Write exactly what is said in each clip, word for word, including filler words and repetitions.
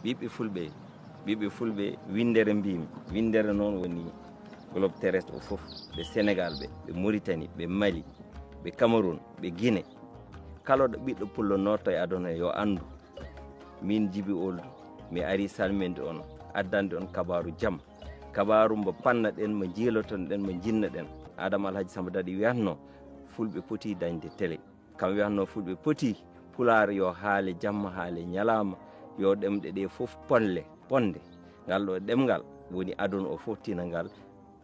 Ɓiɓɓe fulɓe, ɓiɓɓe fulɓe, winndere mbimi. Winndere noon woni globe terrestre o fof. Ɓe Sénégal, ɓe ɓe Mauritanie, ɓe Mali, ɓe Cameroun, ɓe Guinée. Kala ɗo ɓiɗɗo pullo nootto e aduna, yo anndu min Jibi Oldu, mi ari salminde on, addande on kabaaru jam. Kabaaru mbo pannaɗen, mo jiilotoɗen, mo jinnaɗen. Adama Alhaji Samba Daɗi wiyatno, fulɓe poti dañde télé. Kam wiyatno fulɓe poti, pulaar yo haale jamma, haale ñalaama, yo ɗemɗe ɗe fof ponle, ponde. Ngal ɗo ɗemngal woni aduna o fof, tina ngal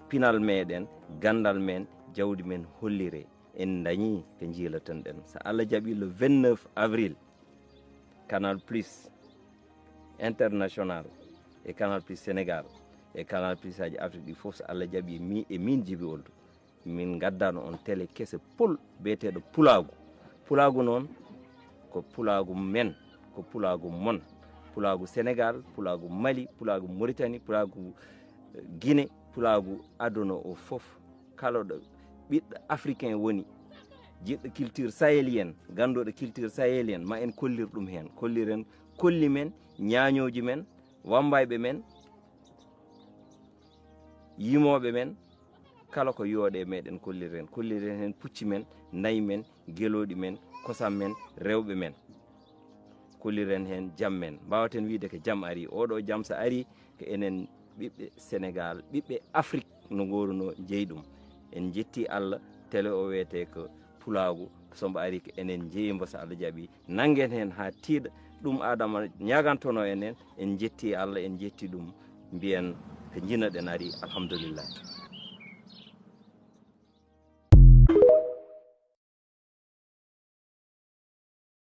pinal meɗen, ganndal men, jawdi men hollire. En dañi ko jiilotoɗen. So Allah jaɓi, le vingt-neuf avril, Canal Plus International e Canal Plus Sénégal e Canal Plus aji Afrique ɗi fof, so Allah jaɓi, mi e min Jibi Oldu, min ngaddano on télé kese pol biyeteeɗo Pulaagu. Pulaagu noon ko pulaagu men, ko pulaagu mon, pulaagu Sénégal, pulaagu Mali, pulaagu Mauritanie, pulaagu, eh, Guinée, pulaagu aduna o fof. Kala ɗo ɓiɗɗo africain woni, jiɗɗo culture sahélienne, gannduɗo culture sahélienne, ma en kollir ɗum heen. Kolliren kolli men, ñaañooji men, wambayɓe men, yimooɓe men, kala ko yooɗe meɗen kolliren. Kolliren heen pucci men, nayi men, gelooɗi men, kosam men, rewɓe men. Kolliren heen jam men. Mbaawaten wiyde ko jam ari. Oɗo jam so ari, ko enen ɓiɓɓe Sénégal, ɓiɓɓe Afrique no ngooruno jeyi ɗum. En njetti Allah, télé o wiyetee ko Pulaagu, so mbo ari ko enen njeyi mbo, so Allah jaɓi. Nanngen heen haa tiiɗa, ɗum Adama ñagantono enen, en njetti Allah, en njetti ɗum, mbiyen ko jinaɗen ari, alhamdulillah.